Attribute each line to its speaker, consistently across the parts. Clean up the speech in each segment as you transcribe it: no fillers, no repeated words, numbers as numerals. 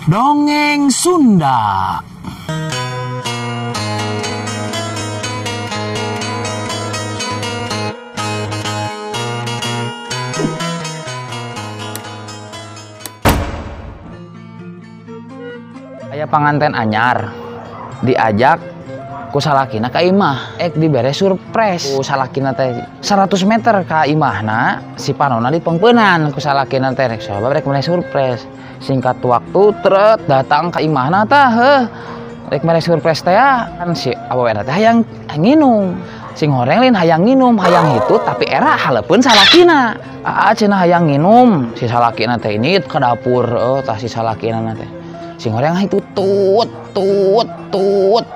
Speaker 1: Dongeng Sunda. Aya panganten anyar diajak ku salakina ka imah, ek dibere surprise ku salakina teh 100 meter ka imahna, si panona dipengpeunan ku salakina teh rek sabab rek mere surprise. Singkat waktu tret datang ka imahna tah, heuh rek mere surprise teh kan si awewena teh hayang nginum, sing horeng lain hayang nginum, hayang hitut tapi era haleupeun salakina. Aa cenah hayang nginum, si salakina teh ini ke dapur, oh tah si salakina teh sing horeng hitut tut tut tut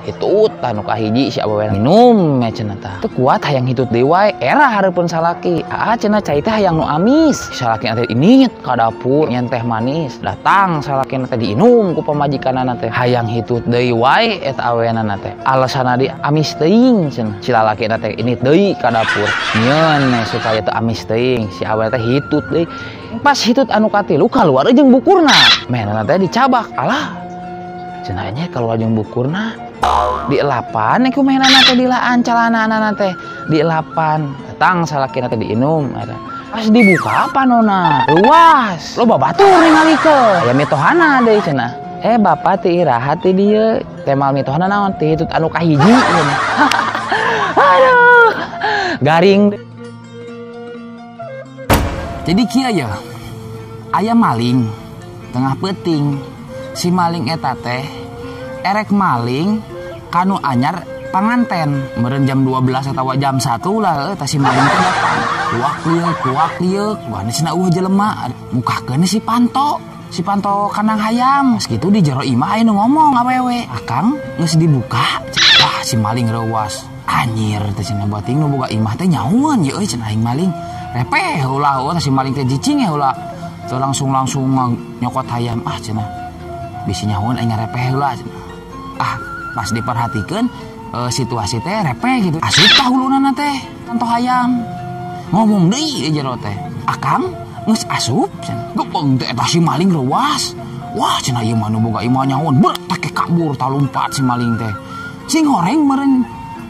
Speaker 1: hitut anu kahiji si awewe minum cenah tah teu kuat hayang hitut deui wae era hareupeun salaki. Aa cenah cai teh hayang nu amis, salaki teh ini ka dapur nyen teh manis, datang salaki teh diinum ku pamajikanana teh hayang hitut deui wae eta awewenana teh alasanna di amis teuing cenah si lalaki teh ini deui ka dapur nyeun supaya teu amis teuing, si awewe teh hitut deui. Pas hitut anu katilu kaluar jeung bukurna, meunana teh dicabak, alah cenah nya kaluar jeung bukurna dielapan ku meunana teh dilaan calanana teh dielapan, datang salakina teh diinum eta pas dibuka panona luas loba batur ningalikeun aya mitohana deui cenah, bapak ti iraha ti dieu teh mal mitohana naon ti hitut anu kahiji cenah. Aduh garing. Jadi kieu ya, aya maling tengah peuting, si maling eta teh erek maling kanu anyar panganten meureun jam 12 atawa jam 1 lah eta si maling teh datang kuak lieuk kuak lieuk wah cenah eueuh jelema mukakeun si panto kandang hayam geus kitu di jero imah aya nu ngomong awewe akang geus dibuka. Wah si maling reuas anjir teh cenah bating nu boga imah teh nyahoan ye euy cenah aing maling repeh ulah oh si maling teh cicing ya ulah teu langsung nyokot hayam ah cenah bisi nyahoan aing ngarepeh ulah ah. Pas diperhatikan situasi teh repeh gitu asup tah huluna teh panto hayam ngomong deui jero teh akang geus asup cenah gepeng teh eta si maling reuas wah cenah ieu mah nu boga imah nyahoan bertak kabur talumpat si maling teh sing horeng meureun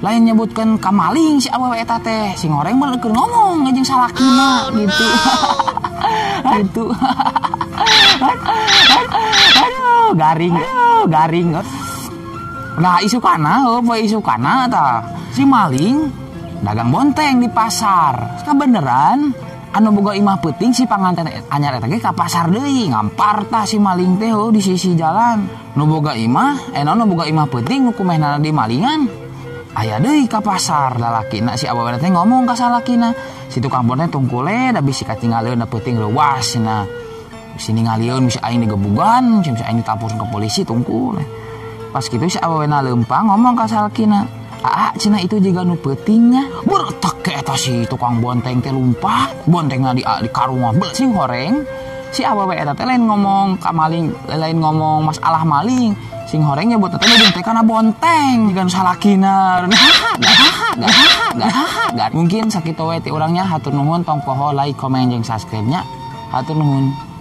Speaker 1: lain nyebutkan ka maling si awewe eta teh sing horeng meureun keur ngomong jeung salakina gitu. Gitu. Aduh garing aduh garing. Nah isukana heuh poe isukana tah si maling dagang bonteng di pasar kabeneran anu boga imah peuting si panganten anyar eta ge ka pasar deui ngampar tah si maling teh heuh di sisi jalan nu boga imah nu boga imah peuting nu kumehna di malingan aya deui ka pasar lalakina si awewena teh ngomong ka salakina si tukang bonteng tungkule da bisi katinggaleun da peuting reuas cenah bisi ningalieun bisi aing digebugan bisi aing ditapurkeun ke polisi tungkule. Pas gitu si awewena leumpang ngomong ka salakina aa cenah itu juga nu peutingnya bertek ke eta si tukang bonteng teh lumpat bontengna di karung sing horeng si awewe eta teh lain ngomong ka maling lain ngomong masalah maling sing horeng nyebut teh nu teh kana bonteng jiga nu salakina. Mungkin sakitu we ti urangnya hatur nuhun tong poho like komen jeung subscribe nya hatur nuhun.